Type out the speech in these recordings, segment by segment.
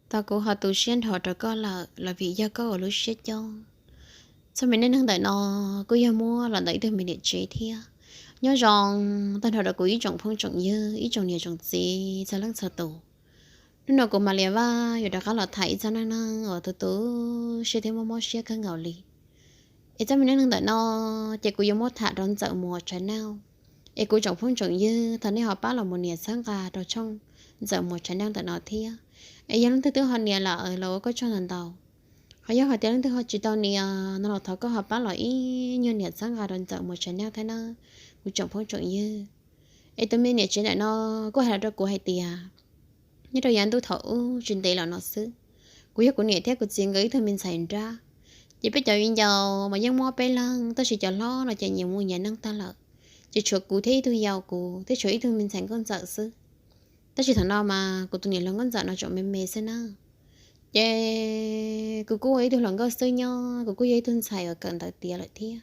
Tau kuv ho tu siab nrho rau koj lawm los vim yog koj ua lub siab coob. Txoj me neej neeg ntawm no kuj yog muab los ntawm ib tug me niam tsev thiab. Nyob zoo tag nrho rau kuv ib tsoom phooj tsoom ywg, ib tsoom niam tsoom txiv txhua leej txhua tus. Hnub no kuv Malias Vaj yuav rov qab los tham ib txoj neej neeg uas tu tu siab thiab mob mob siab kawg nkaus li. Es txoj me neej neeg ntawm no ces kuv yuav muab tham rau Ntxawm Muas Channel. Es kuv tsoom phooj tsoom ywg, thov nej ho pab los mus nias txhawb nqa rau tshooj Ntxawm Muas Channel ntawm no thiab. Es yog leej twg twb ho nias lawm los ua koj tsaug ntau ntau. Ho yog hais tias leej twg ho tsis tau nias no los thov koj ho pab los ib nyuag nias txhawb nqa rau Ntxawm Muas Channel thiab nawb, kuv tsoom phooj tsoom ywg. Es tus me niam tsev ntawm no kuj hais los rau kuv hais tias, nyob rau yav ntuj thaum ub tsis ntev los no xwb, kuv yog kuv niam thiab kuv txiv nkawd ib tug me ntxhais nrab. Ces peb cov viv ncaus mas yeej muaj peb leeg, tab sis cov hlob no ces nyias mus nyias neej tag lawm. Ces tshuav kuv thiab ib tug yau kuv thiab tshuav ib tug me ntxhais nkauj ntxawm xwb. Tab sis thaum no mas kuv tus niam hluas nkauj ntxawm no tseem me me xwb na. Ces kuv kuj ua ib tug hluas nkauj xwb nyob, kuv kuj yog ib tug ntxhais uas kawm ntawv tiav lawm thiab.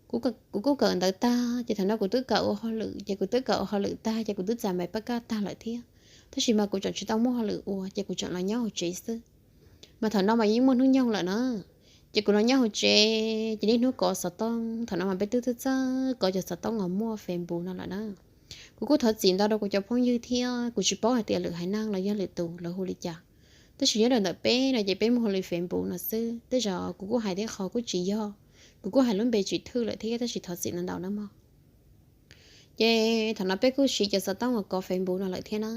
Kuv kuj kawm ntawv tag ces thaum no kuv twb kawm ua hauj lwm, ces kuv twb kawm ua hauj lwm tag ces kuv twb txais npaim pab kaj tag lawm thiab. Tab sis mas kuv tseem tsis tau muaj hauj lwm ua ces kuv tseem los nyob hauv tsev xwb. Mas thaum no mas yeej muaj hnub nyoog lawm na. Ces kuv los nyob hauv tsev ces niaj hnub kov xov tooj, thaum no mas peb twb txawj txawj kov cov xov tooj uas muaj Facebook no lawm na. Kuv kuj thov txim ntau rau kuv cov phooj ywg thiab kuv tsis paub hais tias lwm haiv neeg los yog lwm tus lawv hu li cas. Tab sis nyob rau ntawm peb no ces peb muaj hu li Facebook no xwb, tej zaum kuv kuj hais tej qho kuj tsis yog, kuv kuj hais lub npe tsis thwj lawm thiab, tab sis thov txim ntau ntau nawb mog. Ces thaum no peb kuj siv cov xov tooj uas kov Facebook no lawm thiab na.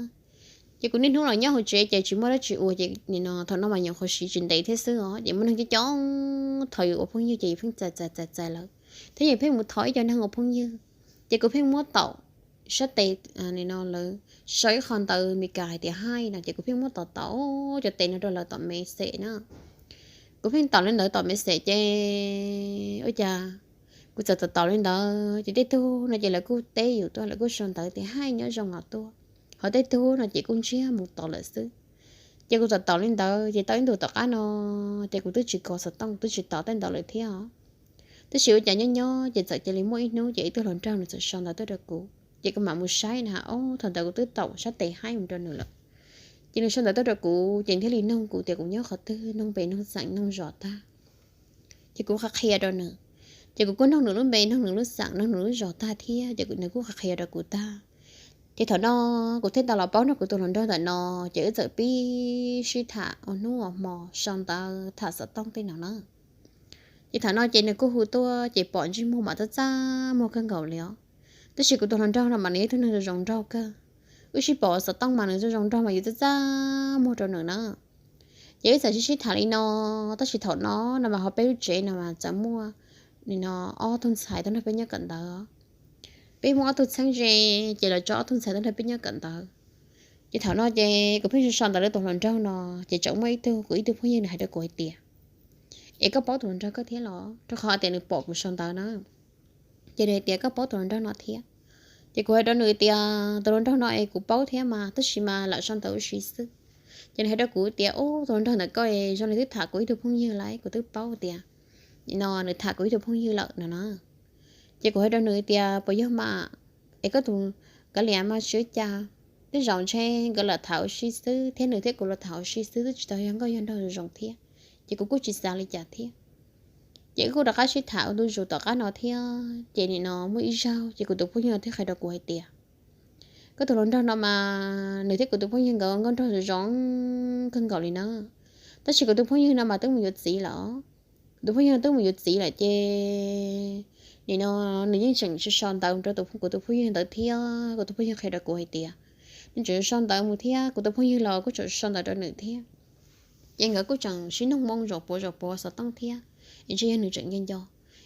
Ces kuv niaj hnub los nyob hauv tsev ces tsis muaj dab tsi ua ces nim no thaum no mas nyuam qhuav siv tsis ntev thiab xwb os, ces muaj neeg coob coob thov yus ua phooj ywg ces yus pheej txais txais txais txais lawv, thiab yus pheej mus thov ib co neeg ua phooj ywg. Ces kuv pheej muab taum sab tes, nim no lawv sau ib qho ntawv Meskas hais tias hi no ces kuv pheej muab taum taum cov tes no rau lawv tom message na. Kuv pheej taum li ntawd tom message ces ua cas kuv txawm taum taum li ntawd ces tej tug no ces lawv kuj teb yus tuaj, lawv kuj sau ntawv tias hi nyob zoo no tuaj, ho tej tug no ces kuj ntsiag mus tod lawm xwb. Ces kuv txawm taum li ntawd ces tau ib ntus tom qab no ces kuv twb tsis kov xov tooj, kuv twb tsis taum tej ntawd lawm thiab os. Tab sis ua cas nyob nyob ces txawm cia li muaj ib hnub ces ib tug hluas nraug nws txawm sau ntawv tuaj rau kuv, ces kuv mam mus saib na, ob thaum ntawd kuv twb taum sab tes hi mus rau nws lawm. Ces nws sau ntawv tuaj rau kuv ces nws thiaj li noog kuv tias kuv nyob qhov twg, noog npe noog xeem noog zos tag. Ces kuv qhia qhia rau nws, ces kuv kuj noog nws lub npe noog nws lub xeem noog nws lub zos tag thiab, ces nws kuj qhia qhia rau kuv tag. Ces thaum no kuv thiaj tau los paub nrog kuv tus hluas nraug ntawm no, ces wb txawm pib sib tham ua hnub ua hmo sau ntawv tham xov tooj tej no na. Ces thaum no ces nws kuj hu tuaj ces pom ntsej muag mas txaj txaj muag kawg nkaus li os. Tab sis kuv tus hluas nraug no mas nws yog ib tug neeg zoo zoo nraug kawg. Wb sib pom xov tooj mas nws zoo zoo nraug mas yus txaj txaj muag rau nws na. Ces wb txawm sib sib tham li no, tab sis thaum no no mas hauv peb lub tsev no mas txawm muaj nim no ob tug ntxhais tuaj nrog peb nyob kawm ntawv. Peb muaj ob tug txheeb ze, ces lawv tso ob tug ntxhais tuaj nrog peb nyob kawm ntawv. Ces thaum no ces kuv pheej sau sau ntawv rau tus hluas nraug no, ces tseem muaj ib tug kuv ib tug phooj ywg nws hais rau kuv hais tias, es koj paub tus hluas nraug koj thiab los? Rau qhov tias nws pom kuv sau ntawv na. Ces nws hais tias koj paub tus hluas nraug no thiab? Ces kuv hais rau nws tias tus hluas nraug no es kuv paub thiab mas, tab sis mas lam sau ntawv ua si xwb. Ces nws hais rau kuv tias, ub, tus hluas nraug ntawm koj es zoo li twb tham kuv ib tug phooj ywg lawm, kuv twb paub tias nim no nws tham kuv ib tug phooj ywg lawm no na. Ces kuv hais rau nws tias puas yog mas, es koj tus, kav liam mas tsis ua cas, tej zaum ntshe nkawd lam tham ua si xwb thiab nws thiab kuv los tham ua si xwb, twb tsis tau yog nkauj yog nraug zoo zoo thiab. Ces kuv kuj tsis xav li cas thiab. Ces wb kuj rov qab sib tham ua ntu zus tom qab no thiab. Ces nim no muaj ib zaug ces kuv tus phooj ywg no thiaj qhia rau kuv hais tias, koj tus hluas nraug no mas nws thiab kuv tus phooj ywg nkawd ua nkauj nraug zoo zoo kawg nkaus li na. Tab sis kuv tus phooj ywg no mas twb mus yuav txiv lawm. Kuv tus phooj ywg no twb mus yuav txiv lawm ces nim no nws yeej tseem sau sau ntawv rau kuv tus phooj ywg ntawd thiab. Kuv tus phooj ywg qhia rau kuv hais tias nws tseem sau ntawv mus thiab, kuv tus phooj ywg los kuj tseem sau ntawv rau nws thiab. Ces nkawd kuj tseem sib noog moo zaum puav zaum puav xov tooj thiab, es ntshe yog nws tseem nco nco,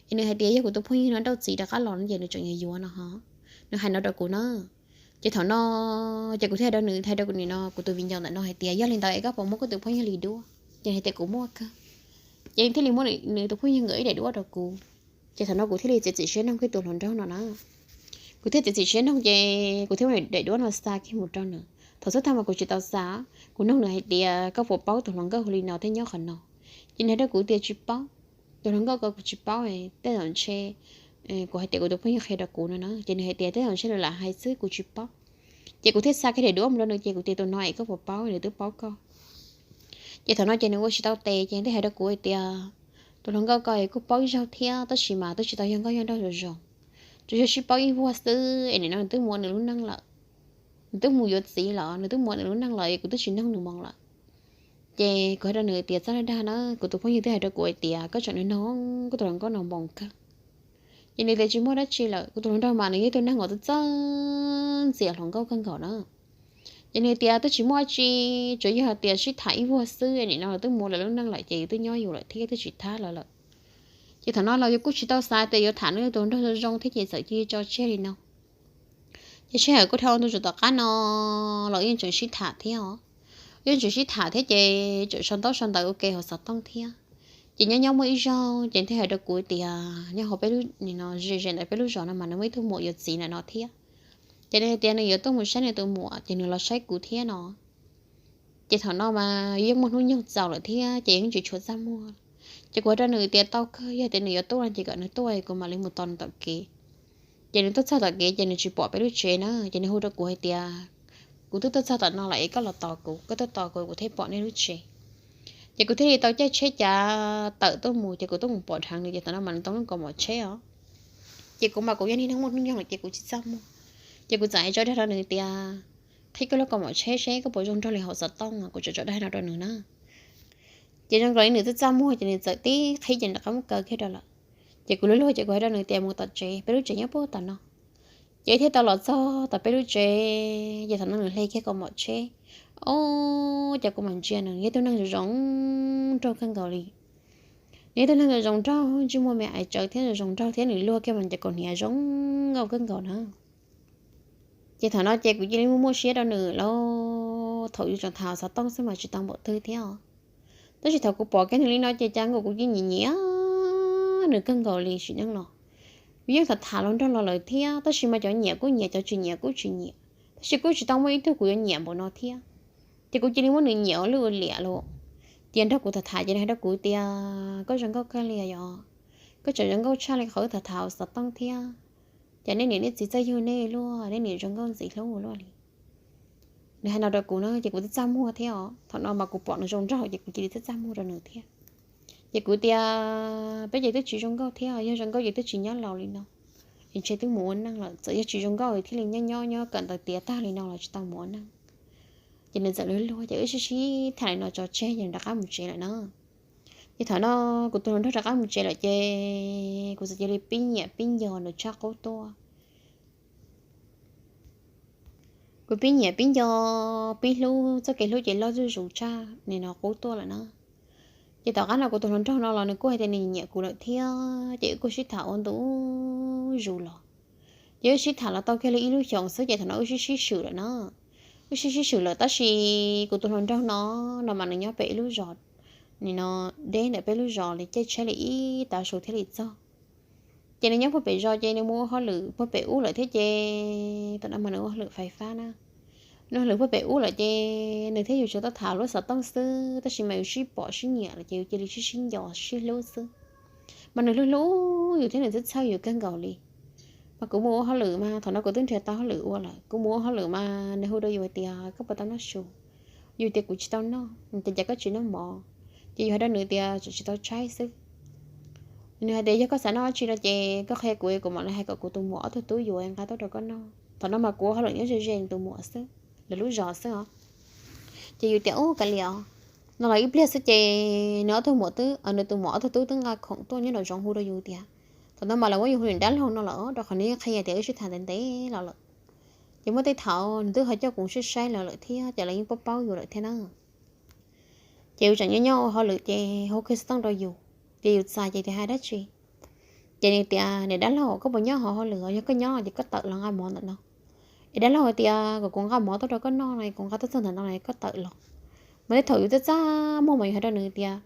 es nws hais tias yog kuv tus phooj ywg no nrauj txiv rov qab los no ces nws tseem yuav yuav no ho. Nws hais no rau kuv na. Ces thaum no ces kuv thiaj hais rau nws, hais rau kuv nim no kuv tus viv ncaus ntawm no hais tias yog li ntawd es koj puas muab koj tus phooj ywg li duab? Ces nws hais tias kuv muaj kawg. Ces nws thiaj li muab nws tus phooj ywg nkawd ib daim duab rau kuv. Ces thaum no kuv thiaj li txiav txim siab noog kuv tus hluas nraug no na. Kuv thiaj txiav txim siab noog ces kuv thiaj muab daim duab no xa kiag mus rau nws. Thaum xub thawj mas kuv tsis tau xa, kuv noog nws hais tias koj puas paub tus hluas nkauj hu li no thiab nyob qhov no? Ces nws hais rau kuv tias tsis paub. Tus hluas nkauj ko kuv tsis paub, tej zaum ntshe, kuv hais tias kuv tus phooj ywg qhia rau kuv no na, ces nws hais tias tej zaum ntshe nws lam hais xwb kuv tsis paub. Ces kuv thiaj xa kiag daim duab mus rau nws ces kuv tias tus no es koj puas paub, nws twb paub koj. Ces thaum no ces nws ua tsis tau tes ces thiaj hais rau kuv hais tias, tus hluas nkauj ko kuj paub ib zaug thiab tab sis mas twb tsis tau yog nkauj yog nraug zoo zoo, tsuas yog sib paub ib vuag xwb es nim no nws twb mus ua nws lub neej lawm, nws twb mus yuav txiv lawm, nws twb mus ua nws lub neej lawm es kuv twb tsis noog nws moo lawm. Ces kuv hais rau nws tias, txhob dag dag na, kuv tus phooj ywg twb hais rau kuv hais tias koj tseem nws noog koj tus hluas nkauj no moo kawg. Ces nws tias tsis muaj dab tsi lawm, kuv tus hluas nraug mas nws yog ib tug neeg uas txawj txawj ntxias hluas nkauj kawg nkaus na. Ces nws tias twb tsis muaj dab tsi, tsuas yog hais tias sib tham ib vuag xwb, nim no twb mus lawv lub neej lawm ces twb nyob yus lawm thiab twb tsis thab lawv lawm. Ces thaum no los yus kuj tsis tau xav tias yuav tham nws tus hluas nraug zoo zoo thiab ces txawm cia li tso tseg li no. Ces sij hawm kuj dhau ntu zus tom qab no los yeej tseem sib tham thiab os. Yeej tseem sib tham thiab ces tseem sau ntaub sau ntawv ua ke hauv xov tooj thiab. Ces nyob nyob muaj ib zaug ces thiaj hais rau kuv tias nyob hauv peb lub, nim no ze ze ntawm peb lub zos no mas nws muaj ib tug muam yuav txiv ntawm no thiab. Ces nws hais tias nws yuav tuaj mus saib nws tus muam ces nws los saib kuv thiab no. Ces thaum no mas yeej muaj hnub nyoog txaus lawm thiab ces yeej tsis tshuav txaj muag. Ces kuv hais rau nws tias tau kawg, yog tias nws yuav tuaj no ces kom nws tuaj kuv mam li mus tos nws tom kev. Ces nws tuaj txog tom kev ces nws tsis pom peb lub tsev na, ces nws hu rau kuv hais tias, kuv twb tuaj txog tom no lawm es koj los tos kuv, koj tuaj tos kuv kuv thiaj pom nej lub tsev. Ces kuv thiaj li tau caij tsheb cav tawm tuaj mus ces kuv tuaj mus pom dheev nws ces thaum no mas nws tau lub kaus mom tsheb os. Ces kuv mas kuv yog niag neeg muaj hnub nyoog lawm ces kuv tsis txaj muag. Ces kuv txawm hais tso dag rau nws tias, qhib koj lub kaus mom tsheb seb koj puas zoo nraug li hauv xov tooj, kuv tseem tso dag no rau nws na. Ces zoo nkaus li nws txaj txaj muag ces nws txawm tib qhib ces nws rov qab muab kaw kiag rau lawm. Ces kuv luag luag ces kuv hais rau nws tias mus tom tsev, peb lub tsev nyob puag tom no. Ces thiaj tau los txog tom peb lub tsev, ces thaum no nws hle kiag kaus mom tsheb, o, ces kuv mam ntsia nws yog tug neeg zoo zoo nraug kawg nkaus li. Nws yog tug neeg zoo zoo nraug ntsej muag me ais tsawv thiab zoo zoo nraug thiab nws luag kiag mas cov kaus hniav zoo nkauj kawg nkaus na. Ces thaum no ces kuv cia li muaj muaj siab rau nws lawm, thaum yus tseem tham xov tooj xwb mas tsis tau npaum twg thiab. Tab sis thaum kuv pom kiag nws li no ces cas nkaus kuv cia li nyiam nyiam nws kawg nkaus li sim neej no. Yus yeej tham tham hluas nraug los lawm thiab tab sis mas cov nyiam kuj nyiam, cov tsis nyiam kuj tsis nyiam, tab sis kuj tsis tau muaj ib tug kuv yuav nyiam npaum no thiab. Ces kuv cia li muab nws nyiam ua lwj ua liam lawm. Ces nrog kuv tham tham ces nws hais rau kuv tias koj zoo nkauj kawg li os, koj tseem zoo nkauj tshaj li qhov wb tham tham xov tooj thiab. Ces nej niam nej txiv txawj yug nej luaj, nej niam zoo nkauj ntxim hlub ua luaj li. Nws hais no rau kuv na ces kuv twb txaj muag thiab os. Thaum no mas kuv pom nws zoo nraug ces kuv cia li txaj txaj muag rau nws thiab. Ces kuv tias peb ces twb tsis zoo nkauj thiab, yog zoo nkauj ces twb tsis nyob laus li no, es ntshe twb mus ua neej lawm, txawm yog tsis zoo nkauj thiaj li nyob nyob nyob kawm ntawv tiav tag li no los tsis tau mus ua neej. Ces nws txawm luag luag ces wb sib sib tham li no tso tseg ces nws rov qab mus tsev lawm na. Ces thaum no kuv tus hluas nraug rov qab mus tsev lawm ces kuv txawm cia li pib nyiam pib nco nws tshaj qub tuaj. Kuv pib nyiam pib nco, pib hlub, txoj kev hlub ces loj zuj zus tshaj nim no qub tuaj lawm na. Ces tom qab no kuv tus hluas nraug no los nws kuj hais tias nws nyiam kuv lawm thiab ces wb kuj sib tham ua ntu zus los. Ces wb sib tham los tau kiag li ib lub xyoos xwb ces thaum no wb sib sib swm lawm na. Wb sib sib swm lawm tab sis kuv tus hluas nraug no, no mas nws nyob pem ib lub zos, nim no deb ntawm peb lub zos li caij tsheb li ib tav su thiaj li txog. Ces nws nyob puag pem zos ces nws mus ua hauj lwm puag pem ub lawm thiab ces tam no mas nws ua hauj lwm fais fab na. Nws ua hauj lwm puag pem ub lawm ces nws thiab yus tsuas tau tham lub xov tooj xwb tab sis mas yus sib pom sib nyiam lawm ces yus cia li sib sib nco sib hlub xwb. Mas nws hlub hlub yus thiab nws txhawj txhawj yus kawg nkaus li. Mas kuv mus ua hauj lwm mas thaum no kuv twb nrhiav tau hauj lwm ua lawm, kuv mus ua hauj lwm mas nws hu rau yus hais tias koj puas tau noj su. Yus tias kuv tsis tau noj, nws tias cas koj tsis noj mov. Ces yus hais rau nws tias tseem tsis tau tshaib xwb. Nws hais tias yog koj xav noj dab tsi no ces koj qhia kuv, kuv mam li hais kom kuv tus muam ob tug tub yuav nqa tuaj rau koj noj. Thaum no mas kuv ua hauj lwm nyob ze ze tus muam xwb, lawv lub zos xwb os. Ces yus tias ub kav liam os, no los ib pliag xwb ces nws ob tug muam twb, nws tus muam ob tug tub twb nqa khoom tuaj nyob nraum zoov hu rau yus tias, thaum no mas lawv muab yus hu li dab laug no lawm rau qhov nws yeej qhia tias wb sib tham ntev ntev los lawm. Ces muaj tej thaum nws twb ho coj kuv saib saib lawv lawm thiab ces lawv yeej paub paub yus lawm thiab na. Ces yus tseem nyob nyob ua hauj lwm ces hu kiag xov tooj rau yus, ces yus txais ces tias hais dab tsi. Ces nws tias niam dab laug koj puas nyob hauv hauj lwm, yog koj nyob ces koj tawm los nqa mov ntawm no. Es dab laug hais tias kom kuv nqa mov tuaj rau koj noj no, kuv nqa tuaj txog ntawm no no koj tawm los. Mas tej thaum yus txaj txaj muag mas yus hais rau nws tias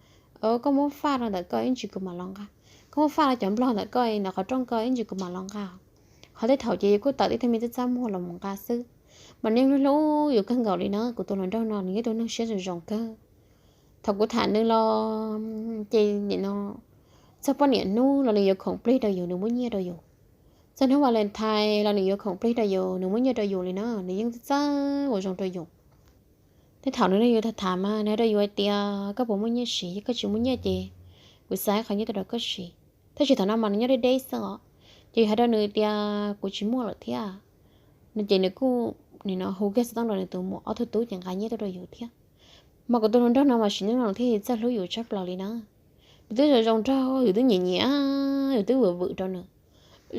koj muab faj rau ntawm koj ib ntsis kuv mam los nqa. Koj muab faj rau cov nplog ntawm koj ntawm qhov rooj koj ib ntsis kuv mam los nqa. Ho tej thaum ces yus kuj tawm tib tug me txaj txaj muag los mus nqa xwb. Mas nws yeej hlub hlub yus kawg nkaus li na, kuv tus hluas nraug no nws yog tus neeg siab zoo zoo kawg. Thaum kuv tham nws los ces nim no txog poj niam hnub los nws yuav khoom plig rau yus, nws muab nyiaj rau yus. Txog hnub Valentine los nws yuav khoom plig rau yus, nws muab nyiaj rau yus li na, nws yeej txawj ua zoo rau yus. Tej thaum nws nrog yus tham tham mas nws hais rau yus hais tias koj puas muaj nyiaj siv, yog koj tsis muaj nyiaj ces kuv xa qhov nyiaj tuaj rau koj siv. Tab sis thaum no mas nws nyob deb deb xwb os, ces yus hais rau nws tias kuv tsis muaj lawm thiab no ces nws kuj nim no hu kiag xov tooj rau nws tus muam ob tug tub ces nqa nyiaj tuaj rau yus thiab. Mas kuv tus hluas nraug no mas sim neej no thiaj txawj hlub yus tshaj plaws li na. Nws twb zoo zoo nraug, yus twb nyiam nyiam, yus twb vwm vwm rau nws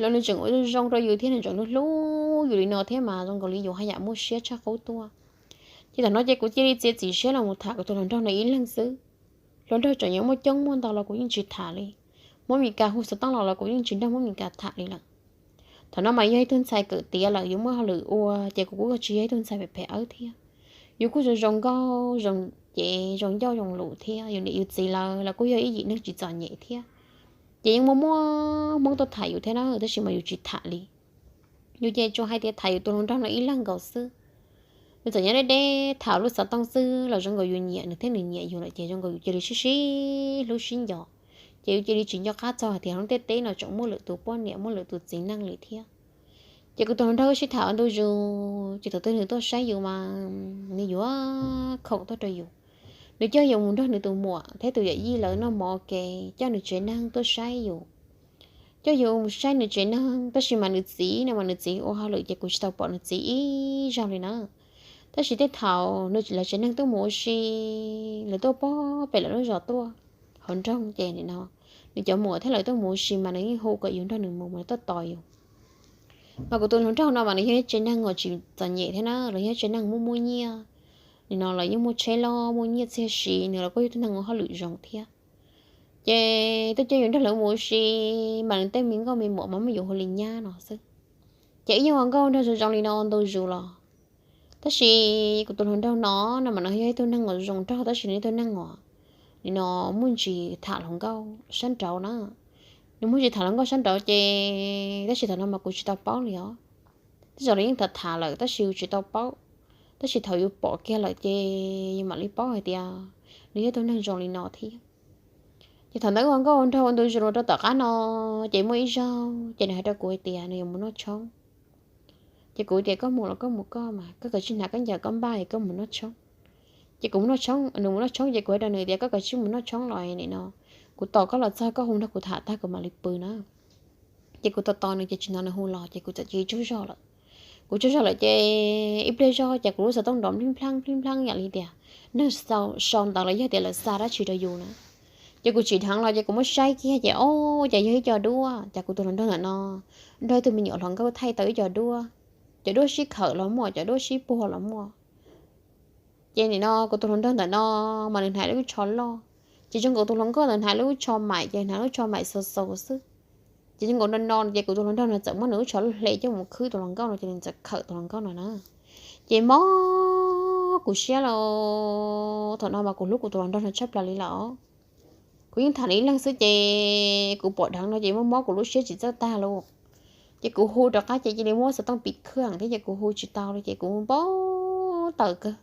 los nws tseem ua zoo rau yus thiab nws tseem hlub hlub yus li no thiab mas zoo nkaus li yus haj yam muaj siab tshaj qub tuaj. Ces thaum no ces kuv cia li txiav txim siab los mus tham kuv tus hluas nraug no ib leeg xwb. Hluas nraug tseem yuav muaj coob muaj ntau los kuv yeej tsis tham li. Muab Mis Kas hu xov tooj los los kuv yeej tsis nrog muab Mis Kas tham li lawm. Thaum no mas yog ib tug ntxhais kawm tiav lawm yuav muaj hauj lwm ua ces kuv kuj tsis yog ib tug ntxhais phem phem awb thiab. Yus kuj zoo zoo nkauj zoo cev zoo ncauj zoo lus thiab yus niam yus txiv lawv los kuj yog ib yim neeg tsis txom nyem thiab. Ces yeej muaj muaj Hmoob tuaj tham yus thiab na tab sis mas yus tsis tham li. Yus ces tsuas hais tias tham yus tus hluas nraug no ib leeg nkaus xwb. Nws txawm nyob deb deb, tham lub xov tooj xwb los zoo nkaus yus nyiam nws thiab nws nyiam yus lawm ces zoo nkaus yus cia li sib sib hlub sib nco. Ces yus cia li tsis nco qab txog hais tias lub ntiaj teb no tseem muaj lwm tus poj niam muaj lwm tus txiv neej li thiab. Ces kuv tus hluas nraug wb sib tham ua ntu zus ces thaum twg nws tuaj saib yus mas nws yuav khoom tuaj rau yus. Nws coj yus mus nrog nws tus muam thiab tus yawm yij lawv noj mov ua ke, coj nws tsev neeg tuaj saib yus, coj yus mus saib nws tsev neeg. Tab sis mas nws txiv no mas nws txiv ua hauj lwm ces kuv tsis tau pom nws txiv ib zaug li na. Tab sis tej thaum nws lawv tsev neeg tuaj mus ua si, lawv tuaj pob pem lawv lub zos tuaj hauv nroog ces nim no nws cov muam thiab lawv tuaj mus ua si mas nws yeej hu kom yus nrog nws mus mas nws tuaj tos yus. Mas kuv tus hluas nraug no mas nws yog ib tsev neeg uas tsis txom nyem thiab na, los yog ib tsev neeg muaj muaj nyiaj. Nim no los yeej muaj tsheb loj muaj nyiaj txiag si, nws los kuj yog tus neeg ua hauj lwm zoo thiab. Ces tuaj coj yus nrog lawv mus ua si, mas nws tej me nkauj me muam mas muab yus hu li nyab no xwb. Ces wb yeej ua nkauj nraug zoo zoo li no ntu zus los. Tab sis kuv tus hluas nraug no, no mas nws yog ib tug neeg uas zoo nraug tab sis nws ib tug neeg uas nim no muaj ntsis tham hluas nkauj sab nraud na. Nws muaj ntsis tham hluas nkauj sab nraud ces tab sis thaum no mas kuv tsis tau paub li os. Tej zaum nws yeej tham tham lawm tab sis yus tsis tau paub. Tab sis thaum yus pom kiag lawm ces yus mam li paub hais tias nws yog ib tug neeg zoo li no thiab. Ces thaum ntawd ua nkauj ua nraug ua ntu zus los rau tom qab no, ces muaj ib zaug ces nws hais rau kuv hais tias nws yuav mus noj tshoob. Ces kuv tias koj mus los koj mus koj mas, koj kav tsij hnav koj ncaws koj npaj es koj mus noj tshoob. Ces kuv mus noj tshoob, nws mus noj tshoob ces kuv hais rau nws tias koj kav tsij mus noj tshoob los nim no kuv tos koj los txog koj hu nrog kuv tham tag kuv mam li pw na. Ces kuv tos tos nws ces tsis hnov nws hu los ces kuv txawm cia li tsaug zog lawm. Kuv tsaug zog lawm ces ib pliag zog ces kuv lub xov tooj nrov nplij nplhaeb nplij nplhaeb yam li tias neeg sau ntawv los yog tias lawv xa dab tsi rau yus na. Ces kuv tsim dheev los ces kuv muab saib kiag ces o, ces yog ib co duab, ces kuv tus hluas nraug ntawm no nrog ib tug me nyuam hluas nkauj thaij tau ib co duab. Cov duab sib khawm los muaj, cov duab sib puag los muaj. Ces nim no kuv tus hluas nraug ntawm no mas nws hnav lub tsho loj, ces zoo nkaus tus hluas nkauj ntawd hnav lub tsho maim ces hnav lub tsho maim xaus xaus xwb. Ces zoo nkaus no no ces kuv tus hluas nraug no txawm muab nws lub tsho loj hle coj mus khwb tus hluas nkauj no ces nws txawm khawm tus hluas nkauj no na. Ces mob kuv siab los thaum no mas kuv hlub kuv tus hluas nraug no tshaj plaws li lawm. Kuv yeej tham nws ib leeg xwb ces kuv pom dheev no ces mob mob kuv lub siab tsis txawj tag lauj. Ces kuv hu rov qab ces cia li muab xov tooj pim khwj thiab ces kuv hu tsis tau li ces kuv npau taws kawg.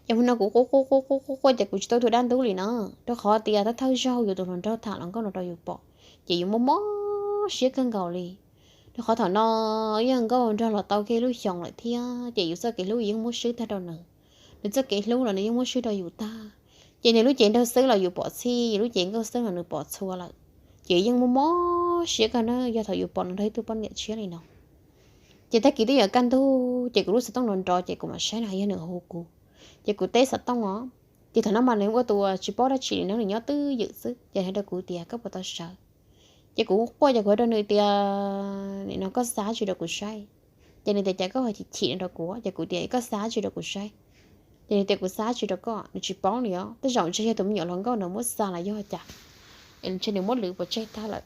Ces hmo no kuv quaj quaj quaj quaj quaj quaj ces kuv tsis tau tus dab ntub li na, rau qhov tias thawj thawj zaug yus tus hluas nraug tham hluas nkauj no rau yus pom, ces yus mob mob siab kawg nkaus li. Rau qhov thaum no yog nkauj nraug los tau kiag lub xyoos lawm thiab ces yus txoj kev hlub yeej muab swb tag rau nws, nws txoj kev hlub los nws yeej muab swb rau yus tag. Ces nws lub cev nraug xwb los yus pom txhij, yus lub cev nkauj xwb los nws pom txhua lawm. Ces yeej mob mob siab kawg na yog thaum yus pom nws nrog ib tug poj niam tshiab li no. Ces tag kis twb yuav kaj ntug ces kuv lub xov tooj nrov nrov ces kuv mam saib no yog nws hu kuv. Ces kuv teb xov tooj os, ces thaum no mas nws ua tus tsis paub dab tsi li no, nws nyob twj ywm xwb ces hais rau kuv tias koj puas tau sawv. Ces kuv quaj ces kuv hais rau nws tias nim no koj xa tsi rau kuv saib. Ces nws tias cas koj ho chim chim no rau kuv, ces kuv tias koj xa tsi rau kuv saib. Ces nws tias kuv xa tsi rau koj, nws tsis paub li os, tej zaum ntshe yog tus me nyuam hluas nkauj no muab xa los yog cas, es ntshe nws muab lwv pov tseg tag lawm.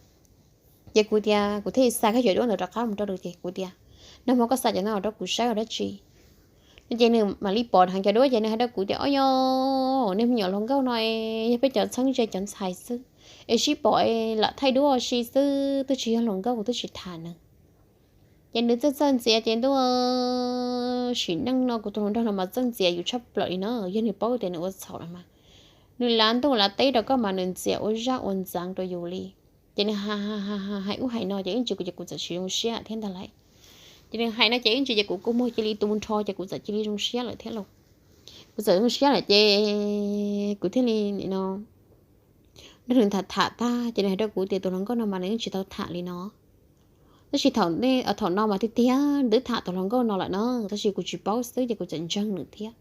Ces kuv tias kuv thiaj xa koj cov duab ntawd rov qab mus rau nws ces kuv tias nag hmo koj xa cov no rau kuv saib ua dab tsi? Ces nws mam li pom dheev cov duab ces nws hais rau kuv tias o yog nej me nyuam hluas nkauj no yog peb cov txheeb ze cov ntxhais xwb, es sib pom lam thaij duab ua si xwb, twb tsis yog hluas nkauj kuv twb tsis tham nws. Ces nws txawj txawj ntxias ces ntuj, sim neej no kuv tus hluas nraug no mas txawj ntxias yus tshaj plaws li no, yog nws paub tias nws ua txhaum no mas nws lav ntuj lav teb rau koj mas nws ntxias ua zaj ua ntxeev rau yus li. Ces nws hais ub hais no ces ib ntsis kuv ces kuv txawm tsis zoo siab thiab ntag lauj. Ces nws hais no ces ib ntsis ces kuv kua muag cia li tu nrho ces kuv txawm cia li zoo siab lawm thiab lauj. Kuv txawm zoo siab lawm ces kuv thiaj li nim no nrog nws tham tham tag ces nws hais rau kuv tias tus hluas nkauj no mas nws yeej tsis tau tham li no. Tab sis thaum no mas tiag tiag twb tham tus hluas nkauj no lawm na, tab sis kuv tsis paub xwb ces kuv txawm ntseeg nws thiab.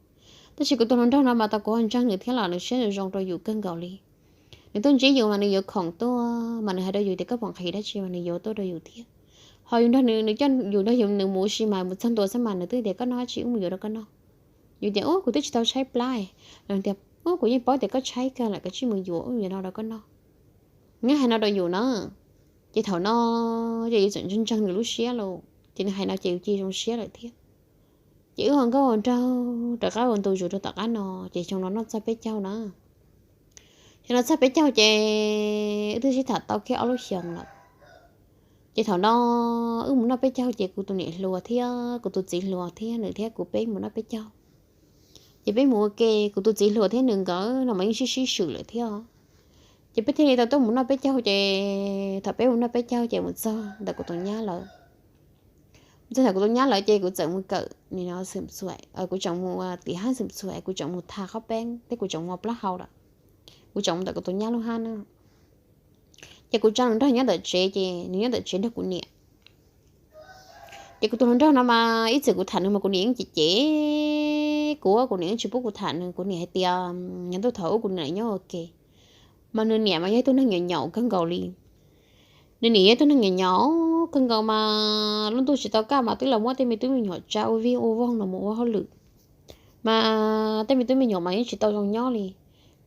Tab sis kuv tus hluas nraug no mas tau kuv ho ntseeg nws thiab los nws siab zoo rau yus kawg nkaus li. Nws tuaj ntsib yus mas nws yuav khoom tuaj mas nws hais rau yus tias koj pom nqhis dab tsi mas nws yuav tuaj rau yus thiab. Ho yus nrog nws, nws coj yus nrog yus nws mus ua si mas mus txog ntua xwb mas nws twb tias koj noj dab tsi wb mus yuav rau koj noj. Yus tias ub kuv twb tsis tau tshaib plab. Nws tias ub kuv yeej paub tias koj tshaib kawg lawm, koj tsij mus yuav wb yuav no rau koj noj. Nws hais no rau yus na. Ces thaum no ces yus txawm ntseeg ntseeg nws lub siab lawm ces nws hais no ces yus cia zoo siab lawm thiab. Ces wb ua nkauj ua nraug rov qab ua ntu zus rau tom qab no ces xyoo no noj txog peb caug na. Xyoo no txog peb caug ces wb twb sib tham tau kiag ob lub xyoos lawm. Ces thaum no wb mus noj peb caug ces kuv tus niam hluas thiab kuv tus txiv hluas thiab nws thiab kuv peb mus noj peb caug. Ces peb mus ua ke, kuv tus txiv hluas thiab nws nkawd no mas yeej sib sib swm lawm thiab. Ces peb thiaj li tau tuaj mus noj peb caug ces thaum peb mus noj peb caug ces mus txog ntawm kuv tus nyab lawm. Mus txog ntawm kuv tus nyab lawm ces kuv txawm mus kawm nim no xwm txhuam, kuv tseem mus tim hab xwm txhuam, kuv tseem mus tha qhob peeb thiab kuv tseem mus ua plaub hau lawm. Kuv tseem mus ntawm kuv tus nyab lub hab na. Ces kuv tso nws nrog nyob ntawm tsev ces nws nyob ntawm tsev nrog kuv niam. Ces kuv tus hluas nraug no mas ib txwm kuv tham nws mas kuv niam yeej cem cem kuv, kuv niam yeej tsis pub kuv tham nws, kuv niam hais tias nyob ntuj thaum ub kuv niam nyob ua ke. Mas nws niam mas yog ib tug neeg nyaum nyaum kawg nkaus li. Nws niam yog ib tug neeg nyaum nyaum kawg nkaus mas lub ntuj tsis tau kaj mas twb los muab tej me tub me nyuam tsa ua vij ua voog los mus ua hauj lwm. Mas tej me tub me nyuam mas yeej tsis tau zoo nyob li.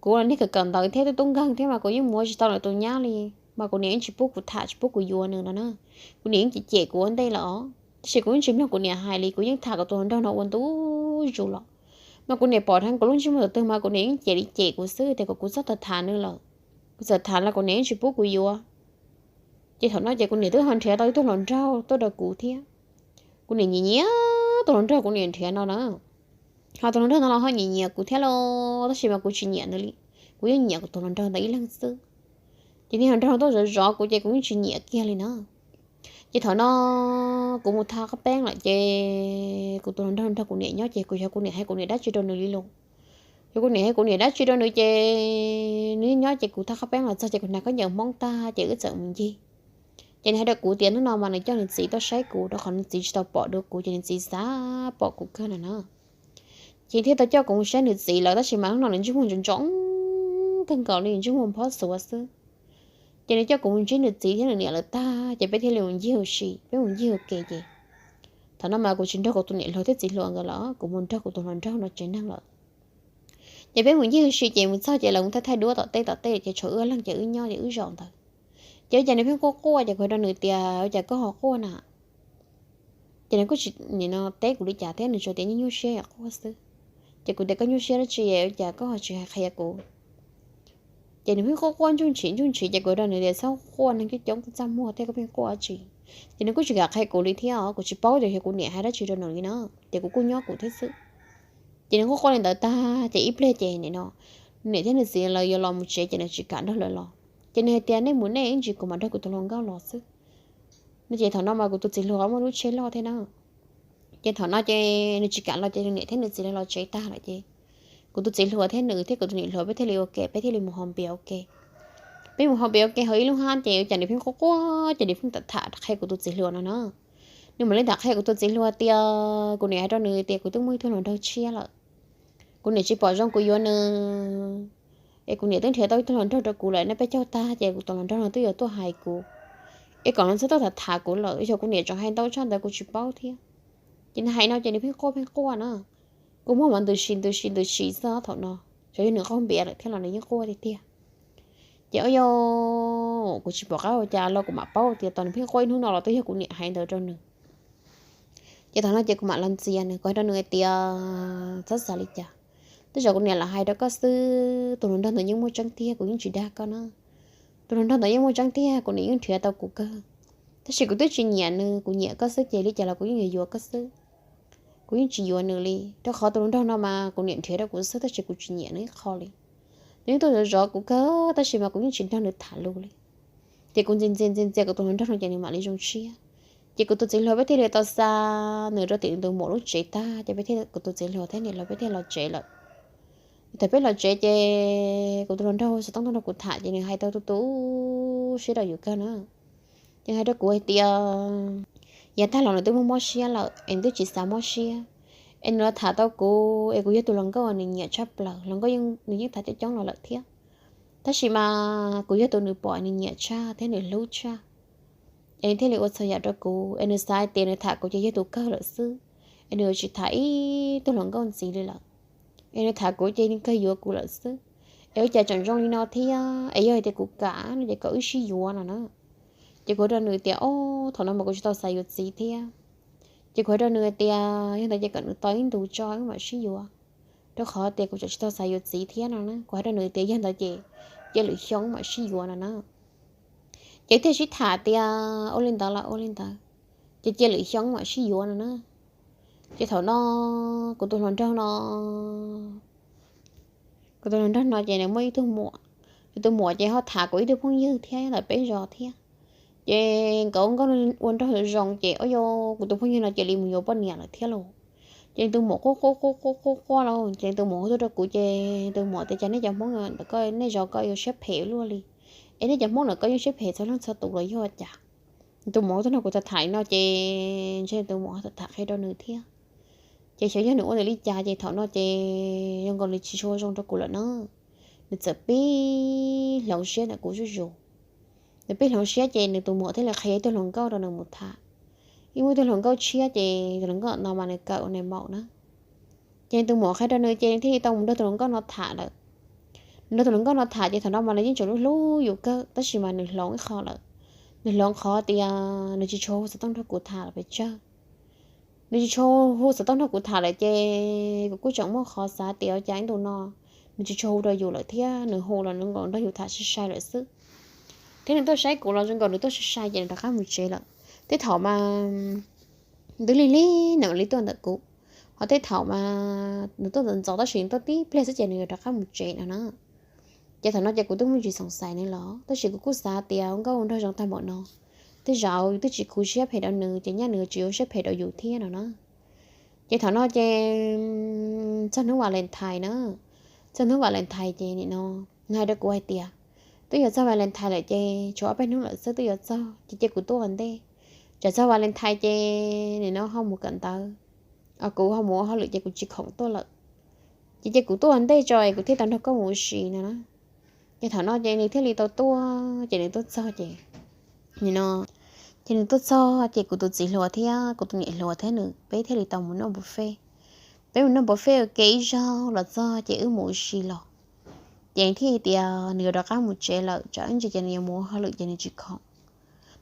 Kuv los niag kawm kawm ntawv thiab tub tub nkeeg thiab mas kuv yeej mus ua tsis tau nws tus nyab li. Mas kuv niam yeej tsis pub kuv tham tsis pub kuv yuav nws no na. Kuv niam yeej cem cem kuv ua ntej lawm os, tab sis kuv yeej tsis mloog kuv niam hais li, kuv yeej tham kuv tus hluas nraug no ua ntu zus los. Mas kuv niam pom dheev kuv lub ntsej muag thaum twg mas kuv niam yeej cem li cem kuv xwb tias kom kuv txhob tham tham nws lawm. Kuv txawm tham los kuv niam yeej tsis pub kuv yuav. Ces thaum no ces kuv niam twb ho nrhiav tau ib tug hluas nraug tuaj rau kuv thiab. Kuv niam nyiam nyiam tus hluas nraug kuv niam nrhiav no na. Ho tus hluas nraug no los ho nyiam nyiam kuv thiab los tab sis mas kuv tsis nyiam nws li. Kuv yeej nyiam kuv tus hluas nraug ntawd ib leeg xwb. Ces niag hluas nraug tuaj zov zov kuv ces kuv yeej tsis nyiam kiag li na. Ces thaum no kuv mus tha qhob peeb lawm ces kuv tus hluas nraug nrog kuv niam nyob ces kuv xyov kuv niam hais kuv niam dab tsi rau nws li los. Yog kuv niam hais kuv niam dab tsi rau nws ces nws nyob ces kuv tha qhob peeb los txog ces kuv hnav khaub ncaws Hmoob tag ces wb txawm mus ncig. Ces nws hais rau kuv tias hnub no mas nws coj nws txiv tuaj saib kuv rau qhov nws txiv tsis tau pom dua kuv ces nws txiv xav pom kuv kawg no na. Ces thiaj tau coj kuv mus saib nws txiv lawm tab sis mas hnub no nws ntsej muag ntsoov ntsoov kawg nkaus li, ntsej muag phob xuav xwb. Ces nws coj kuv mus ntsib nws txiv thiab nws niam lawv tag ces peb thiaj li mus ncig ua si, peb mus ncig ua ke ces thaum no mas kuv tsis nrog kuv tus niam hluas thiab txiv hluas nkawd lawm, kuv mus nrog kuv tus hluas nraug no tsev neeg lawm. Ces peb mus ncig ua si ces mus txog ces lawv mus thaij thaij duab tom tej tom tej ces tshuav wb leeg ces wb nyob ces wb zaum ntawd. Ces ua cas nws pheej quaj quaj ces kuv hais rau nws tias ua cas koj ho quaj na? Ces nws kuj tsis nim no teb kuv li cas thiab, nws tsuas tias nyuaj nyuaj siab quaj xwb. Ces kuv tias koj nyuaj siab dab tsi ua cas koj ho tsis hais qhia kuv? Ces nws pheej quaj quaj ntsuj ntshiv ntsuj ntshiv ces kuv hais rau nws tias txhob quaj, neeg coob coob tuaj txaj muag thiab koj pheej quaj dab tsi? Ces nws kuj tsis kam qhia kuv li thiab os, kuv tsis paub tias yog kuv niam hais dab tsi rau nws li na, ces kuv kuj nyob kuv thiab xwb. Ces nws quaj quaj li ntawd tag ces ib pliag ces nim no niam thiab nws txiv lawv yuav los mus tsev ces nws tsis kam nrog lawv los. Ces nws hais tias nej mus nej ib ntsis kuv mam nrog kuv tus hluas nkauj los xwb no. Ces thaum no mas kuv tus txiv hluas muaj lub tsheb loj thiab na. Ces thaum no ces nws tsis kam los ces nws niam thiab nws txiv lawv los tsev tag lawm ces kuv tus txiv hluas thiab nws thiab kuv tus niam hluas peb thiaj li ua ke, peb thiaj li mus hau npias ua ke. Peb mus hau npias ua ke hauv ib lub hab ces ua cas nws pheej quaj quaj ces nws pheej tham tham qhia kuv tus txiv hluas no na. Nws mam li tham qhia kuv tus txiv hluas tias kuv niam hais rau nws tias kuv twb muaj ib tug hluas nraug tshiab lawm. Kuv niam tsis pom zoo kuv yuav nws, es kuv niam twb nrhiav tau ib tug hluas nraug rau kuv lawm, nej peb caug tag ces kuv tus hluas nraug no twb yuav tuaj hais kuv, es kom nws txhob tuaj tham tham kuv lawm, yog kuv niam tseem hais ntau tshaj ntawd kuv tsis paub thiab. Ces nws hais no ces nws pheej quaj pheej quaj na. Kuv muag mas ntws si ntws si ntws si xwb thaum no, xyov yog nws qaug npias lawm thiab los nws yeej quaj tiag tiag. Ces ua yog kuv tsis pom qab ua cas los kuv mam paub tias tos nws pheej quaj ib hnub no los twb yog kuv niam hais ntawd rau nws. Ces thaum no ces kuv mam los ntxias nws, kuv hais rau nws hais tias txhob xav li cas, tej zaum kuv niam lam hais rau koj xwb, tus hluas nraug ntawd yeej muaj tseeb tiag, kuv yeej tsis dag koj na. Tus hluas nraug ntawd yeej muaj tseeb tiag, kuv niam yeej nrhiav tau kuv kawg, tab sis kuv twb tsis nyiam nws, kuv nyiam koj xwb ces li cas los kuv yeej yuav yuav koj xwb. Kuv yeej tsis yuav nws li, rau qhov tus hluas nraug no mas kuv niam nrhiav rau kuv xwb tab sis kuv tsis nyiam nws ib qho li. Nws yeej tuaj zov zov kuv kawg tab sis mas kuv yeej tsis nrog nws tham lus li. Ces kuv ntxias ntxias ntxias ntxias kuv tus hluas nraug no ces nws mam li zoo siab. Ces kuv tus txiv hluas peb thiaj li tau xa nws rau tim tus muam lub tsev tag ces peb thiaj, kuv tus txiv hluas thiab niam hluas peb thiaj los tsev lawm. Thaum peb los tsev ces kuv tus hluas nraug xov tooj tuaj nrog kuv tham ces nws hais tau tu tu siab rau yus kawg na. Ces hais rau kuv hais tias yav tag los nws twb muaj mob siab lawm es nws twb tsis xav mob siab, es nws los tham tau kuv es kuv yog tus hluas nkauj nws nyiam tshaj plaws, hluas nkauj nws yeej tham coob coob los lawm thiab. Tab sis mas kuv yog tus nws pom nws nyiam tshaj thiab nws hlub tshaj, es nws thiaj li ua txhua yam rau kuv, es nws xav hais tias nws tham kuv ces yog tus kawg lawm xwb, es nws yuav tsis tham ib tug hluas nkauj ntxiv li lawm, es nws tham kuv ces nws kawg yuav kuv lawm xwb, es ua cas tseem zoo li no thiab, es yog hais tias kuv kam no ces kom wb sib yuav no na. Ces kuv hais rau nws tias, o, thaum no mas kuv tsis tau xav yuav txiv thiab. Ces kuv hais rau nws tias yog ntawd ces kom nws tos ib ntus tso wb mam sib yuav, rau qhov tias kuv tseem tsis tau xav yuav txiv thiab no na. Kuv hais rau nws tias yog ntawd ces cia lwm xyoo wb mam sib yuav no na. Ces thiaj sib tham tias ua li ntawd los ua li ntawd, ces cia lwm xyoo wb mam sib yuav no na. Ces thaum no kuv tus hluas nraug no, kuv tus hluas nraug no ces nws muaj ib tug muam, nws tus muam ces ho tham kuv ib tug phooj ywg thiab ntawm peb zos thiab. Ces nkawd ua nkauj ua nraug zoo ces ua rau kuv tus phooj ywg no cia li mus yuav poj niam lawm thiab lauj. Ces nws tus muam quaj quaj quaj quaj quaj quaj lauj, ces nws tus muam hu tuaj rau kuv ces nws tus muam tias cas nej cov Hmoob ntawm koj, nej zos koj yuav siab phem luaj li, es nej cov Hmoob ntawm koj yeej siab phem txhua leej txhua tus los yog cas? Nws tus muam hu tuaj nrog kuv tham tham li no ces ntshe nws tus muam ho tham qhia rau nws thiab. Ces xyov yog nws ua nws li cas ces thaum no ces zoo nkaus nws tsis tshua zoo rau kuv lawm na. Nws txawm pib hloov siab ntawm kuv zuj zus. Nws pib hloov siab ces nws tus muam thiaj li qhia ib tug hluas nkauj rau nws mus tham. Ib muaj ib tug hluas nkauj tshiab ces tus hluas nkauj no mas nws kawm ua nais maum na. Ces nws tus muam qhia rau nws ces nws thiaj li tau mus nrog tus hluas nkauj no tham lawm. Nws nrog tus hluas nkauj no tham ces thaum no mas nws yeej tseem hlub hlub yus kawg tab sis mas nws hloov ib qho lawm. Nws hloov qhov tias nws tsis tshua hu xov tooj nrog kuv tham lawm pes tsawg. Nws tsis tshua hu xov tooj nrog kuv tham lawm ces kuv kuj tseem muaj qhov xav tias ua cas ib ntus no nws tsis tshua hu rau yus lawm thiab nws hu los nws nkaus nrog yus tham sai sai lawm xwb. Thiab nws tuaj saib kuv los zoo nkaus nws tuaj sai sai ces nws rov qab mus tsev lawm. Tej thaum mas twb lig lig nws mam li tuaj ntawm kuv, ho tej thaum mas nws tuaj ntxov ntxov tab sis nws tuaj tib pliag xwb ces nws yuav rov qab mus tsev no na. Ces thaum no ces kuv twb muaj ntsis xoom xaiv nws los tab sis kuv kuj xav tias ua nkauj ua nraug zoo tag npaum no, tej zaum yus twb tsis khuv siab phem rau nws ces nyaj nws tsis ua siab phem rau yus thiab no na. Ces thaum no ces txog hnub Valentine na, txog hnub Valentine ces nim no nws hais rau kuv hais tias twb yuav txog Valentine lawm ces tshuav ob peb hnub lawm xwb twb yuav txog ces cia kuv tuaj ua ntej. Tsam txog Valentine ces nim no ho mus kawm ntawv, kuv ho mus ua hauj lwm ces kuv tsis khoom tuaj lawm. Ces cia kuv tuaj ua ntej tso es kuv thiaj tau nrog koj mus ua si no na. Ces thaum no ces nws thiaj li tau tuaj ces nws tuaj txog ces nim no ces nws tuaj txog ces kuv tus txiv hluas thiab kuv tus niam hluas thiab nws peb thiaj li tau mus noj buffet. Peb mus noj buffet ua ke ib zaug los txog ces wb mus ua si los. Ces thiaj hais tias nws yuav rov qab mus tsev lawm tsam ib ntsis ces nws yuav mus ua hauj lwm ces nws tsis khoom.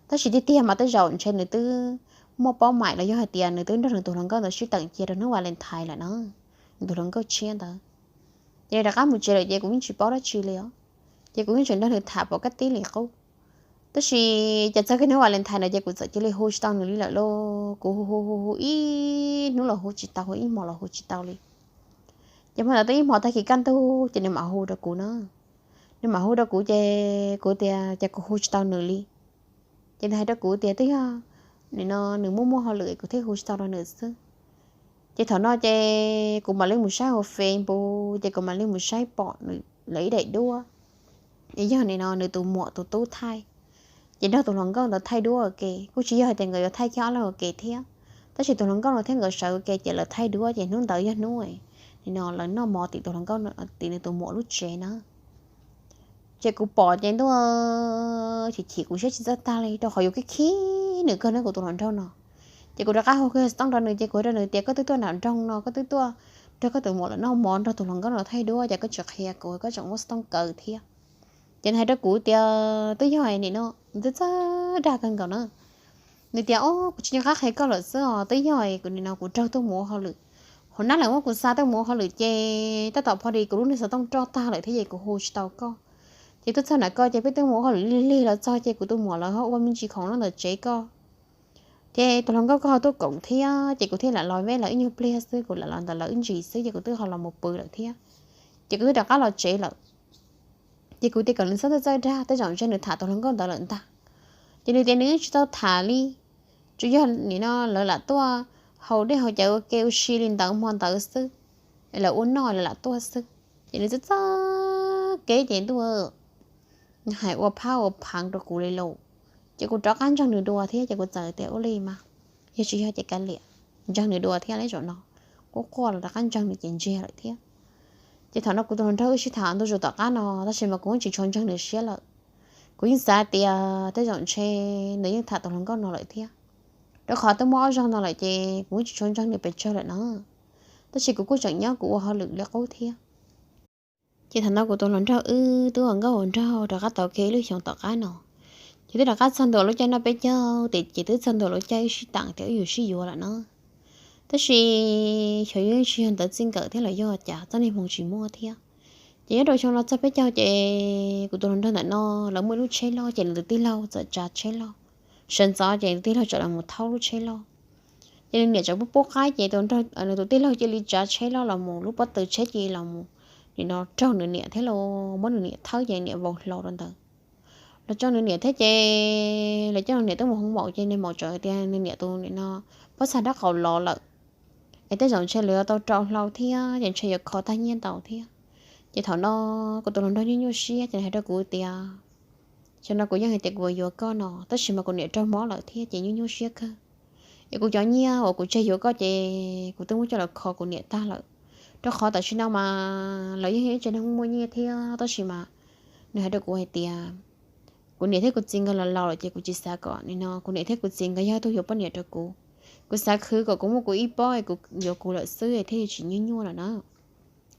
Tab sis tiag tiag mas tej zaum ntshe nws twb muaj paub maim los yog hais tias nws twb nrog nws tus hluas nkauj ntawd sib teem cia rau hnub Valentine lawm na, nws tus hluas nkauj tshiab ntawd. Ces nws rov qab mus tsev lawm ces kuv yeej tsis paub dab tsi li os. Ces kuv yeej tseem nrog nws tham pom kab tib li qub. Tab sis ces txog kiag hnub Valentine no ces kuv txawm cia li hu tsis tau nws li lawm lauj. Kuv hu hu hu hu ib hnub los hu tsis tau, hu ib hmo los hu tsis tau li. Ces hmo ntawd twb ib hmo tag kis kaj ntug ces nws mam hu rau kuv na. Nws mam hu rau kuv ces kuv tias cas kuv hu tsis tau nws li. Ces nws hais rau kuv tias twb yog nim no nws muaj muaj hauj lwm kuv thiaj hu tsis tau rau nws xwb. Ces thaum no ces kuv mam li mus saib hauv Facebook ces kuv mam li mus saib pom nws lawv ib daim duab, yog nim no nws tus muam tus tub thaij. Ces nrog tus hluas nkauj ntawd thaij duab ua ke, kuj tsis yog hais tias nkawd yuav thaij kiag ob leeg ua ke thiab, tab sis tus hluas nkauj no thiab nkawd sawv ua ke ces lawv thaij duab ces hnub ntawd yog hnub nim no lawv noj mov tim tus hluas nkauj, tim nws tus muam lub tsev na. Ces kuv pom ces ntuj, chim chim kuv siab tsis txawj tag li rau qhov yus khib khib nws kawg na kuv tus hluas nraug no. Ces kuv rov qab hu kiag xov tooj rau nws ces kuv hais rau nws tias koj twb tuaj nram nroog no, koj twb tuaj nrog koj tus muam lawv noj mov nrog tus hluas nkauj no thaij duab ces koj tsis qhia kuv, koj tseem muab xov tooj kaw thiab. Ces nws hais rau kuv tias twb yog nim no, nws twb txawj dag kawg nkaus na. Nws tias o, kuv tsis nco qab qhia koj lawm xwb os, twb yog kuv nim no kuv raug tuaj mus ua hauj lwm, hauv nab lawv muab kuv xa tuaj mus ua hauj lwm ces tab tom pho li kuv lub niag xov tooj roj tag lawm thiab ces kuv hu tsis tau koj. Ces tuaj txog ntawm koj ces peb twb mus ua hauj lwm lig lig los txog ces kuv tus muam lawv ho ua me ntsis khoom noj ntawm tsev koj. Ces tus hluas nkauj koj ho tuaj koom thiab ces kuv thiaj lam los veb lawv ib nyuag pliag xwb, kuv lam los ntawm lawv ib ntsis xwb ces kuv twb ho los mus pw lawm thiab. Ces kuv twb rov qab los tsev lawm. Ces kuv tias kom nws txhob txawj txawj dag, tej zaum ntshe nws tham tus hluas nkauj ntawd lawm ntag. Ces nws tias nws yeej tsis tau tham li. tsuas yog nim no lawv lam tuaj haus dej haus cawv ua ke ua si li ntawd hmo ntawd xwb, lawv ua noj lawv lam tuaj xwb. Ces nws txawj txawj kev ces ntuj, nws hais ua phab ua phav rau kuv li lauj. Ces kuv rov qab ntseeg nws dua thiab ces kuv txawm tias ua li mas yog tsis yog ces kav liam, ntseeg nws dua thiab li zaum no. Quaj quaj los rov qab ntseeg nws ces ntsiag lawm thiab. Ces thaum no kuv tus hluas nraug wb sib tham ntu zus tom qab no tab sis mas kuv yeej tsis tshua ntseeg nws siab lawm. Kuv yeej xav tias tej zaum ntshe nws yeej tham tus hluas nkauj no lawm thiab, rau qhov twb muaj ob zaug no lawm ces kuv yeej tsis tshua ntseeg nws pes tsawg lawm no. Tab sis kuv kuj tseem nyob kuv ua hauj lwm li qub thiab. Ces thaum no kuv tus hluas nraug wb twb ua nkauj ua nraug rov qab tau kiag ib lub xyoos tom qab no, ces twb rov qab txog ntua lub caij noj peb caug ces twb txog ntua lub caij wb sib tham tias wb yuav sib yuav lawm no. Tab sis xyov yog tsis yog ntawv txij nkawm thiab los yog cas txoj niag hmoo tsis muaj thiab. Ces nyob rau xyoo no txog peb caug ces kuv tus hluas nraug ntawm no lawv muaj ib lub tsheb loj ces nws tus tij laug txawm tsav tsheb loj, sawv ntxov ces nws tus tij laug txawm los mus thauj lub tsheb loj. Ces nws niam tseem pub pub qaib ces nws tus tij laug cia li tsav tsheb loj los mus, lub pob tw tsheb cia li los mus, nim no raug nws niam thiab los muab nws niam thawb ces niam vau hlo rau ntawd. Los tso nws niam thiab ces lawv coj nws niam tuaj mus hoob maum ces nws maum tseem tias nws niam tus nim no pob txha dab qaum los lawm, es tej zaum ntshe lawv yuav tau rau hlau thiab ces ntshe yuav kho tag nyiaj ntau thiab. Ces thaum no kuv tus hluas nraug nyuaj nyuaj siab ces nws hais rau kuv tias, xyoo no kuv yeej hais tias kuv yuav koj no tab sis mas kuv niam raug mob lawm thiab ces nyuaj nyuaj siab kawg. Es kuv cov nyiaj uas kuv tseg yuav koj ces kuv twb muab coj los kho kuv niam tag lawm, rau qhov tam sim no mas lawv yeej yog ib tsev neeg muaj nyiaj thiab tab sis mas nws hais rau kuv hais tias kuv niam thiab kuv txiv nkawd los laus lawm ces kuv tsis xav kom nim no kuv niam thiab kuv txiv nkawd yog tus yuav poj niam rau kuv. Kuv xav khwv kom kuv muaj kuv ib pob es kuv yuav kuv lawm xwb thiaj li tsis nyuaj nyuaj lawm na,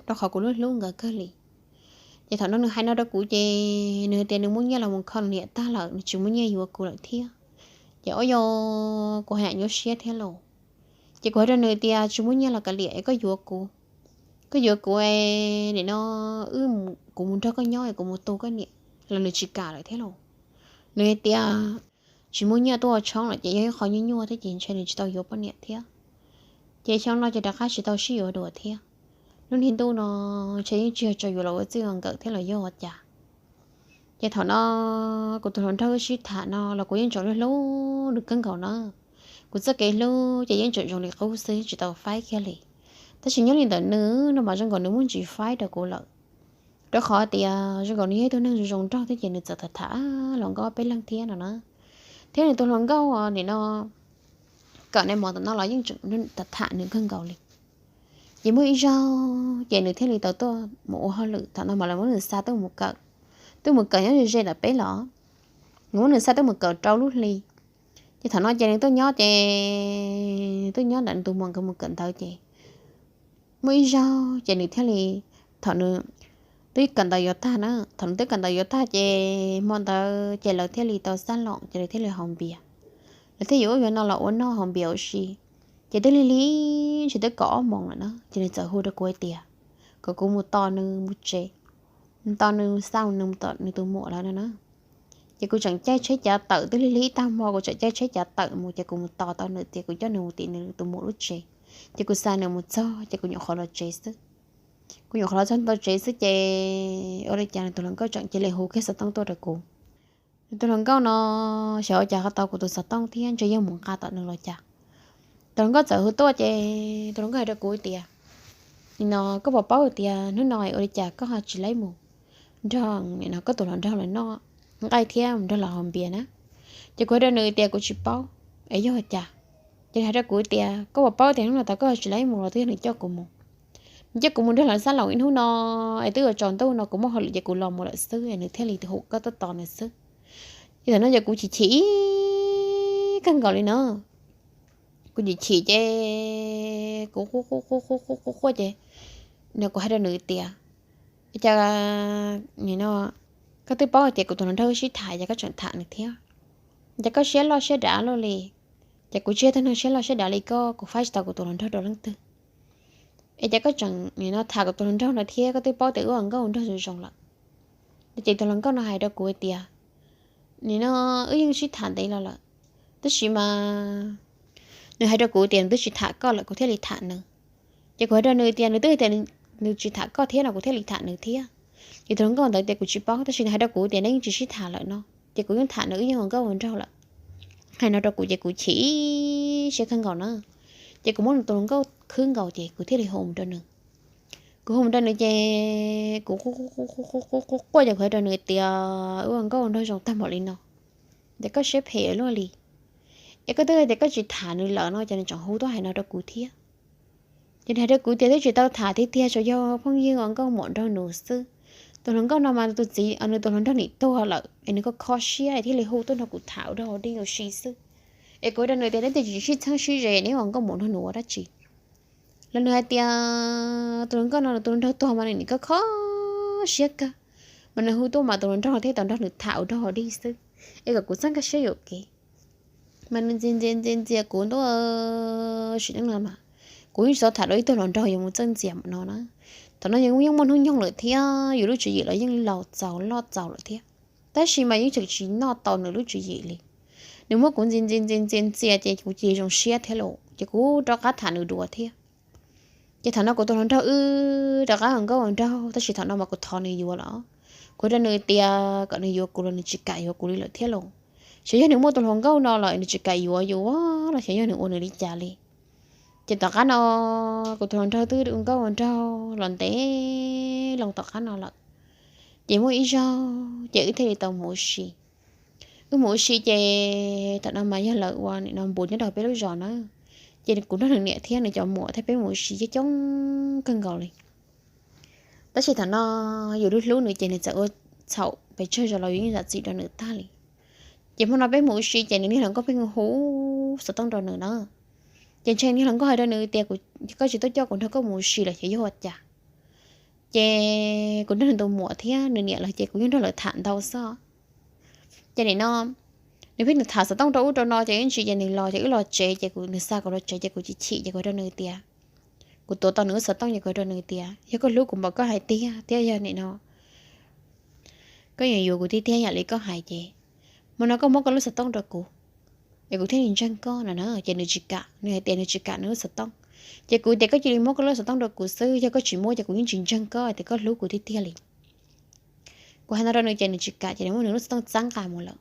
rau qhov kuv hlub hlub nkawd kawg li. Ces thaum no nws hais no rau kuv ces nws tias nws muaj nyiaj los mus kho nws niam tag lawm, nws tsis muaj nyiaj yuav kuv lawm thiab. Ces ua yog kuv haj yam nyuaj siab thiab lauj. Ces kuv hais rau nws tias tsis muaj nyiaj los kav liam es koj yuav kuv, koj yuav kuv es nim no wb, kuv mus nrog koj nyob es kuv mus tu koj niam los nws tsis kam lawm thiab lauj. Nws hais tias tsis muaj nyiaj tuaj ua tshoob lawm ces yog ib qho nyuaj nyuaj thiab ces ntshe nws tsis tau yuav poj niam thiab. Ces xyoo no ces rov qab tsis tau sib yuav dua thiab. Lub niag ntuj no ntshe yeej tsis yog tso yuav los ua txij ua nkawm thiab los yog ua cas. Ces thaum no kuv tus hluas nraug wb sib tham no los kuv yeej tseem hlub hlub nws kawg nkaus na. Kuv txoj kev hlub ces yeej tseem zoo li qub xwb tsis tau faib kiag li. Tab sis nyob li ntawm nws no mas zoo nkaus nws muaj ntsis faib rau kuv lawm, rau qhov tias zoo nkaus nws yog ib tug neeg zoo zoo nraug thiab ces nws txawm tham tham hluas nkauj peb leeg thiab no na. Thiab nws tus hluas nkauj nim no kawm nais mos tom no los yeej tseem tham tham nws kawg nkaus li. Ces muaj ib zaug ces nws thiaj li tau tuaj mus ua hauj lwm, thaum no mas lawv muab nws xa tuaj mus kawm, tuaj mus kawm nyob ze ze ntawm peb los, nws muab nws xa tuaj mus kawm rau lub hli. Ces thaum no ces nws tuaj nyob ces nws tuaj nyob ntawm nws tus muam nkawd mus kawm ntawv ces muaj ib zaug ces nws thiaj li, thaum nws twb kawm ntawv yuav tag na, thaum nws twb kawm ntawv yuav tag ces hmo ntawd ces lawv thiaj li tau xab loos ces lawv thiaj li haus npias. Lawv thiaj yuav ub yuav no los ua noj haus npias ua si. Ces twb lig lig, ntshe twb kaum ob moos lawm na ces nws txawm hu rau kuv hais tias kom kuv mus tos nws mus tsev, mus tos nws xa nws mus tom nws tus muam lawv no na. Ces kuv tseem caij tsheb cav tawm, twb lig lig ib tag hmo kuv tseem caij tsheb cav tawm mus ces kuv mus tos tau nws tias kuv coj nws mus tim nws tus muam lub tsev. Ces kuv xa nws mus txog ces kuv nyuam qhuav los tsev xwb. Kuv nyuam qhuav los txog ntawm tsev xwb ces ua li cas nws tus hluas nkauj tseem cia li hu kiag xov tooj tuaj rau kuv. Nws tus hluas nkauj no xyov ua cas ho tau kuv tus xov tooj thiab ntshe yog mus nqa tom nws los cas. Tus hluas nkauj txawm hu tuaj ces tus hluas nkauj hais rau kuv tias, nim no koj puas paub tias hnub no ua li cas koj ho tsis laib mus nrog nim no koj tus hluas nraug lawv noj nqaij thiab mus nrog lawv haus npias na? Ces kuv hais rau nws tias kuv tsis paub, es yog ua cas? Ces nws hais rau kuv tias koj puas paub tias hnub no tas koj ho tsis laib mus los twb yog nws coj kuv mus. Nws coj kuv mus nrog lawv xab loos ib hnub no es twb yuav tsaus ntuj no kuv muaj hauj lwm ces kuv los mus lawm xwb es nws thiaj li hu koj tuaj tos nws xwb. Ces thaum no ces kuv chim chim ib kawg nkaus li na. Kuv chim chim ces kuv quaj quaj quaj quaj quaj quaj ces no kuv hais rau nws tias, cas nim no koj twb paub hais tias kuv tus hluas nraug wb sib tham ces koj tseem tham nws thiab, ces koj siab loj siab dav luaj li, ces kuv tsis yog tus neeg siab loj siab dav li koj, kuv faib tsis tau kuv tus hluas nraug rau leej twg. Es cas koj tseem nim no tham kuv tus hluas nraug no thiab, koj twb paub tias wb ua nkauj ua nraug zoo zoo lawm. Ces tus hluas nkauj no hais rau kuv tias, nim no wb yeej sib tham ntev los lawm, tab sis mas nws hais rau kuv tias nws twb tsis tham koj lawm kuv thiaj li tham nws. Ces kuv hais rau nws tias nws twb tias nws tsis tham koj thiab no kuv thiaj li tham nws thiab. Ces tus hluas nkauj ntawd tias kuv tsis paub, tab sis nws hais rau kuv tias nws yeej tsis sib tham lawm no, ces kuv yeej tham nws, wb yeej ua nkauj ua nraug lawm. hais no rau kuv ces kuv chim siab kawg nkaus na. Ces kuv muab nws tus hluas nkauj khwb nkaus ces kuv thiaj li hu mus rau nws. Kuv hu mus rau nws ces kuv quaj quaj ces kuv hais rau nws tias, Wb ua nkauj ua nraug zoo tag npaum li no, ntawm koj siab phem luaj li, es koj twb hais tias koj tsis tham nws lawm no ces nws tseem hu tuaj hais no rau kuv thiab. Ces nws hais rau kuv tias twb tsis tau tham tiag tiag, tsuas yog phooj ywg ua nkauj muam nraug nus xwb. Tus hluas nkauj no mas tus txiv, nws tus hluas nraug nim tuag lawm es nws kho kho siab es thiaj li hu tuaj nrog kuv tham ua dog ua dig ua si xwb. Es kuv hais rau nws tias, Neb twb tsis sib txheeb sib ze, neb ua nkauj muam nraug nus ua dab tsi? Los nws hais tias tus hluas nkauj no nws tus hluas nraug tuag mas nws nim kho kho siab kawg, mas nws hu tuaj mas tus hluas nraug thiaj tau nrog nws tham ua dog ua dig xwb, es kom kuv txhob nkag siab yuam kev. Mas nws ntxias ntxias ntxias ntxias kuv ntua sim neej no mas kuv yeej tsis tau tham dua ib tug hluas nraug yuav mus txawj ntxias mam no na. Thaum no yus yeej muaj hnub nyoog lawm thiab yus lub tswv yim los yeej laus txaus loj txaus lawm thiab, tab sis mas yeej tseem tsis noj tau nws lub tswv yim li. Nws muab kuv ntxias ntxias ntxias ntxias ntxias ces kuv cia li zoo siab thiab los ces kuv rov qab tham nws dua thiab. Ces thaum no kuv tus hluas nraug wb rov qab ua nkauj ua nraug, tab sis thaum no mas kuv thov nws yuav lawm. Kuv hais rau nws tias kom nws yuav kuv los nws tsis kam yuav kuv li lawm thiab los. Xyov yog nws muaj tus hluas nkauj no los nws tsis kam yuav yus los xyov yog nws ua nws li cas li. Ces tom qab no kuv tus hluas nraug twb ua nkauj ua nraug los ntev loo tom qab no lawm. Ces muaj ib zaug ces wb thiaj li tau mus ua si. Wb mus ua si ces thaum no mas yog lawv ua nim no npus nyob rau peb lub zos na, ces kuv nrog nws niam thiab nws cov muam thiab peb mus ua si coob coob kawg nkaus li. Tab sis thaum no yus hlub hlub nws ces nws txawm ua txhaum pes tsawg zaus los yus yeej zam txim rau nws tag li. Ces hmo no peb mus ua si ces nws niag hluas nkauj pheej hu xov tooj rau nws na. Ces ntshe niag hluas nkauj hais rau nws tias, Koj tsis tuaj coj kuv nrog koj mus ua si los xyov yog ua cas. Ces kuv nrog nws tus muam thiab nws niam los ces kuv yeej nrog lawv tham ntau xwb. Ces nim no nws pheej tham xov tooj rau ub rau no ces ib ntsis ces nws los ces wb los tsev ces kuv, nws xa kuv los tsev ces kuv chim chim ces kuv hais rau nws tias, kuv tuav tau nws lub xov tooj ces kuv hais rau nws tias, Yog koj hlub kuv npaum koj hais tiag thiab yog nim no koj yuav yuav kuv tiag tiag yam li koj hais ces hmo no koj muab koj lub xov tooj rau kuv es kuv thiaj li ntseeg koj no na. Ces nws tsis kam, nws hais tias nws tsis kam nws lub xov tooj. Ces kuv tias, Koj cia li muab koj lub xov tooj rau kuv xwb, yog koj tsis muab ces kuv yeej tsis ntseeg koj tias koj hlub kuv tiag tiag li. Kuv hais no rau nws ces nws tsis kam ces nws muab nws lub xov tooj txab nqa mus lawm.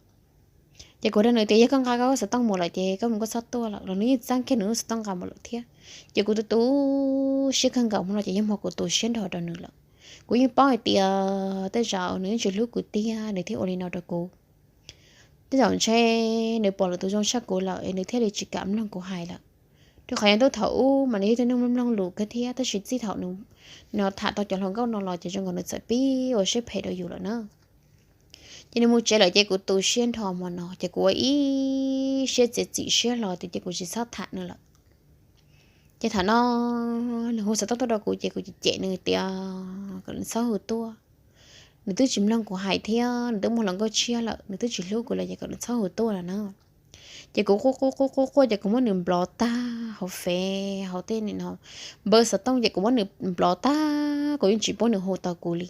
Ces kuv hais rau nws tias, Yog koj nqa koj lub xov tooj mus lawm ces koj mus koj txhob tuaj lawm, los nws yeej txab kiag nws lub xov tooj nqa mus lawm thiab. Ces kuv tu tu siab kawg nkaus hmo no ces yog hmo kuv tu siab nrho rau nws lawm. Kuv yeej paub hais tias tej zaum nws yeej tsis hlub kuv tiag nws thiaj ua li no rau kuv. Tej zaum ntshe nws pom lwm tus zoo tshaj kuv lawm es nws thiaj li tsis kam mloog kuv hais lawm. Rau qhov yog ntuj thaum ub mas nws yog tug neeg mloog mloog lus kawg thiab, tab sis txij thaum nws no tham tau cov hluas nkauj no los ces zoo nkaus nws txawm pib ua siab phem rau yus lawm na. Ces nws mus tsev lawm ces kuv tu siab nrho hmo no ces kuv ua ib siab txiav txim siab hlo tias ces kuv tsis txhob tham nws lawm. Ces thaum no nws hu xov tooj tuaj rau kuv ces kuv cem cem nws tias kom nws txhob hu tuaj, nws twb tsis mloog kuv hais thiab nws twb muaj hluas nkauj tshiab lawm, nws twb tsis hlub kuv lawm ces kom nws txhob hu tuaj lawm na. Ces kuv quaj quaj quaj quaj quaj ces kuv muab nws nplov tag hauv Fev hauv tej nim no npawb xov tooj ces kuv muab nws nplov tag, kuv yeej tsis pub nws hu tau kuv li.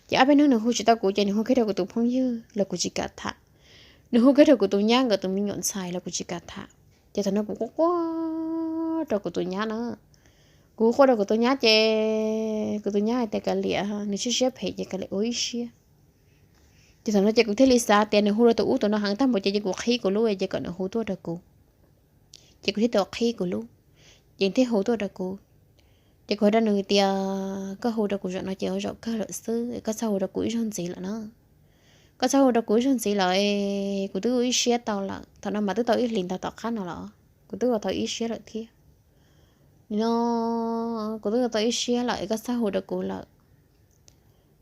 Ces ob peb hnub nws hu tsis tau kuv ces nws hu kiag rau kuv tus phooj ywg los kuv tsis kam tham, nws hu kiag rau kuv tus nyab nkawd tus me nyuam ntxhais los kuv tsis kam tham. Ces thaum no kuv quaj quaj rau kuv tus nyab na. Kuv quaj rau kuv tus nyab ces kuv tus nyab hais tias kav liam, nws siab siab phem ces kav liam ua ib siab. Ces thaum no ces kuv thiaj li xav tias nws hu rau tus ub tus no heev tag npaum ces, ces kuv qhib kuv lub ces kom nws hu tuaj rau kuv. Ces kuv thiaj tau qhib kuv lub, ces thiaj hu tuaj rau kuv. Ces kuv hais rau nws tias koj hu rau kuv zaum no ces ua zaum kawg lawm xwb, koj txhob hu rau kuv ib zaug ntxiv lawm na. Koj txhob hu rau kuv ib zaug ntxiv lawm, kuv twb ua ib siab tau lawm, thaum no mas twb tau ib hlis ntau tom qab no los kuv twb ua tau ib siab lawm thiab. Nim no kuv twb ua tau ib siab lawm es koj txhob hu rau kuv lawm,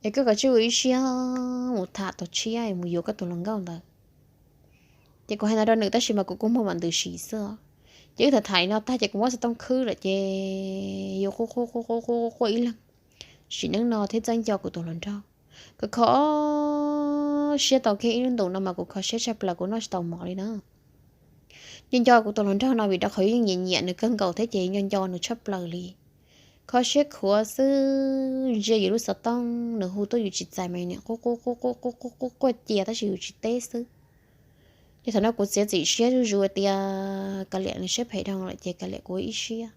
es koj kav tsij ua ib siab mus tham tus tshiab mus yuav koj tus hluas nkauj ntawd. Ces kuv hais no rau nws tab sis mas kuv kuj muag mam ntws sim xwb. Ces wb tham tham li no tag ces kuv muab xov tooj khwb lawm ces yuav quaj quaj quaj quaj quaj quaj ib leeg. Sim neej no thiab txawj nco kuv tus hluas nraug, kuv kho siab tau kiag ib lub ntus no mas kuv kho siab tshaj plaws kuv noj tsis tau mov li na. Nco nco kuv tus hluas nraug no vim rau qhov yeej nyiam nyiam nws kawg nkaus thiab ces nco nco nws tshaj plaws li. Kho siab khuav xwb, ntsia yus lub xov tooj nws hu tuaj yus tsis txais mas yus niam quaj quaj quaj quaj quaj quaj quaj cia tab sis yus tsis teb xwb. Ces thaum no kuv txiav txim siab zuj zus tias kav liam nws siab phem dhau lawm ces kav liam kuv ib siab.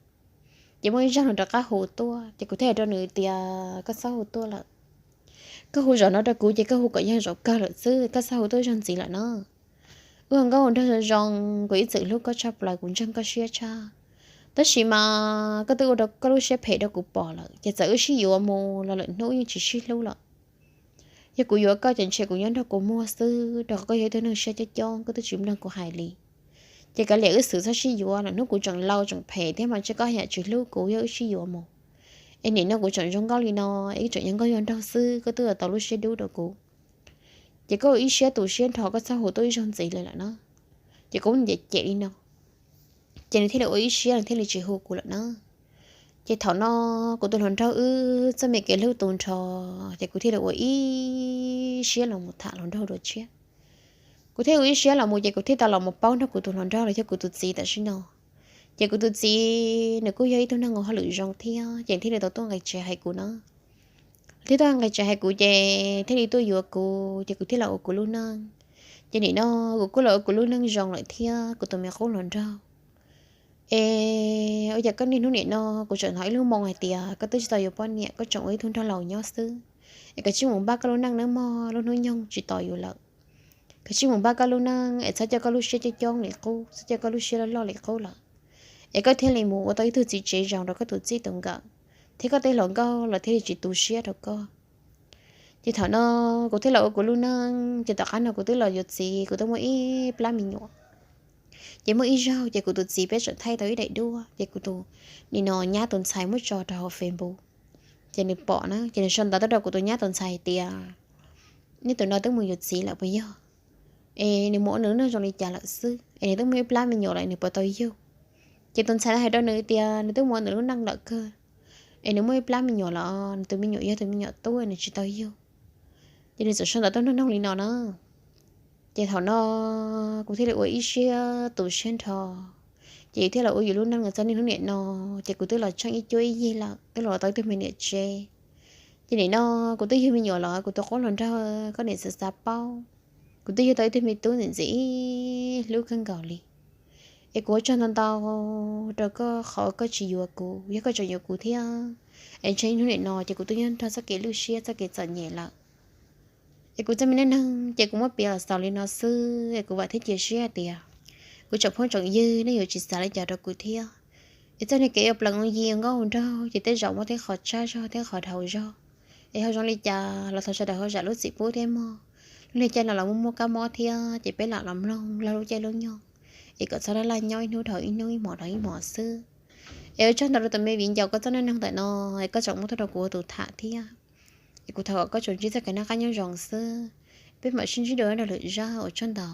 Ces muaj ib zaug nws rov qab hu tuaj ces kuv thiaj hais rau nws tias koj txhob hu tuaj lawm, koj hu zaum no rau kuv ces koj hu kom yog zaum kawg lawm xwb, koj txhob hu tuaj zaug ntxiv lawm no. Wb ua nkauj ua nraug zoo zoo, kuv ib txwm hlub koj tshaj plaws, kuv ntseeg koj siab tshaj. Tab sis mas koj twb ua rau koj lub siab phem rau kuv pom lawm, ces txawm wb sib yuav mus los lwm hnub yeej tsis sib hlub lawm. Yog kuv yuav koj ces ntshe kuv nyob nrog kua muag xwb, rau qhov koj yog ib tug neeg siab coob coob, koj twb tsis mloog kuv hais li. Ces kav liam wb xwb txhob sib yuav, lwm hnub kuv tseem laus tseem phem thiab mas ntshe koj haj yam tsis hlub kuv yog wb sib yuav mus. Es nim no kuv tseem zoo nkauj li no, es wb tseem yog nkauj yog nraug xwb, koj twb los tau lub siab dub rau kuv. Ces koj ua ib siab tu siab nrho, koj txhob hu tuaj ib zaug ntxiv li lawm na. Ces kuv nce cem li no, ces nws thiaj li ua ib siab, nws thiaj li tsis hu kuv lawm na. Ces thaum no kuv tus hluas nraug wb txoj me kev hlub tu nrho, ces kuv thiaj li ua ib siab los mus tham hluas nraug dua tshiab. Kuv thiaj ua ib siab los mus ces kuv thiaj tau los mus paub nrog kuv tus hluas nraug los yog kuv tus txiv tam sim no. Ces kuv tus txiv nws kuj yog ib tug neeg ua hauj lwm zoo thiab, ces thiaj li tau tuaj nqis tsev hais kuv no. Thiaj tuaj nqis tsev hais kuv ces thiaj li tuaj yuav kuv, ces kuv thiaj los ua kuv lub neej. Ces nim no kuv kuj los ua kuv lub neej zoo lawm thiab kuv tus me qub hluas nraug. Es ua cas koj niaj hnub nim no kuv tseem hnov ib lub moo hais tias koj twb tsis tau yuav poj niam, koj tseem ua ib tug nraug laus nyob xwb, es koj cia li mus npaj koj lub neej nawb mog, lub hnub nyoog tsis tos yus lawm. Koj cia li mus npaj koj lub neej es txhob coj koj lub siab coob coob li qub, txhob coj koj lub siab loj loj li qub lawm, es koj thiaj li mus ua tau ib tug txiv tsev zoo rau koj tus txij tus nkawm, thiab koj tej hluas nkauj los thiaj li tsis tu siab rau koj. Ces thaum no kuv thiaj los ua kuv lub neej, ces tom qab no kuv twb los yuav txiv, kuv twb muaj ib plab me nyuam. Ces muaj ib zaug ces kuv tus txiv peb tseem thaij tau ib daim duab, ces kuv tus, nim no nyab tus ntxhais muab tso rau hauv Facebook. Ces nws pom na, ces nws sau ntawv tuaj rau kuv tus nyab tus ntxhais hais tias, nej tus no twb mus yuav txiv lawm puas yog? Es nws mus ua nws lub neej zoo li cas lawm xwb, es nws twb muaj ib plab me nyuam lawm nws puas tau yug? Ces tus ntxhais no hais rau nws tias nws twb mus ua nws lub neej lawm kawg, es nws muaj ib plab me nyuam los nws tus me nyuam yog tus me nyuam tub, nws tsis tau yug. Ces nws txawm sau ntawv tuaj noog noog li no na. Ces thaum no kuv thiaj li ua ib siab tu siab nrho, ces yus thiaj los ua yus lub neej txog niaj hnub nim no. Ces kuv twb los tsheej ib cuab ib yig lawm, twb los tau ib tug me niam tsev. Ces nim no kuv twb yug me nyuam los kuv tus qub hluas nraug koj niam txiv xav paub, kuv twb yug tau ib tug me tub ntxim ntxim hlub kawg nkaus li. Es kuv ua tsaug ntau ntau rau koj qhov koj tsis yuav kuv, yog koj tseem yuav kuv thiab, es ntshe hnub nim no ces kuv twb nyob nrog txoj kev lwj siab txoj kev txom nyem lawm. Es kuv txoj me neej neeg ces kuv muab piav los xaus li no xwb, es kuv vam thiab cia siab hais tias kuv tsoom phooj tsoom ywg nej yuav tsis xav li cas rau kuv thiab. Es txoj niag kev ua plees ua yi ua nkauj ua nraug ces tej zaum muaj tej qhov tshab zog tej qhov dhau zog. Es ho zoo li cas los thov sawv daws ho zam lub txim pub thiab mog. Lub niag caij no los muaj muaj kab mob thiab ces peb lam los mloog laug lub caij lub nyoog, es kom txhob laj laj nyob ib hnub dhau ib hnub ib hmos dhau ib hmos xwb. Es ua tsaug ntau rau tus me viv ncaus koj txoj neej neeg ntawm no, es koj tseem muab tuaj rau kuv ua tus tham thiab. Es kuv thov kom koj tsuas ntsib txoj kev noj qab nyob zoo xwb. Peb mam sib ntsib dua rau lwm zaj, ua tsaug ntau.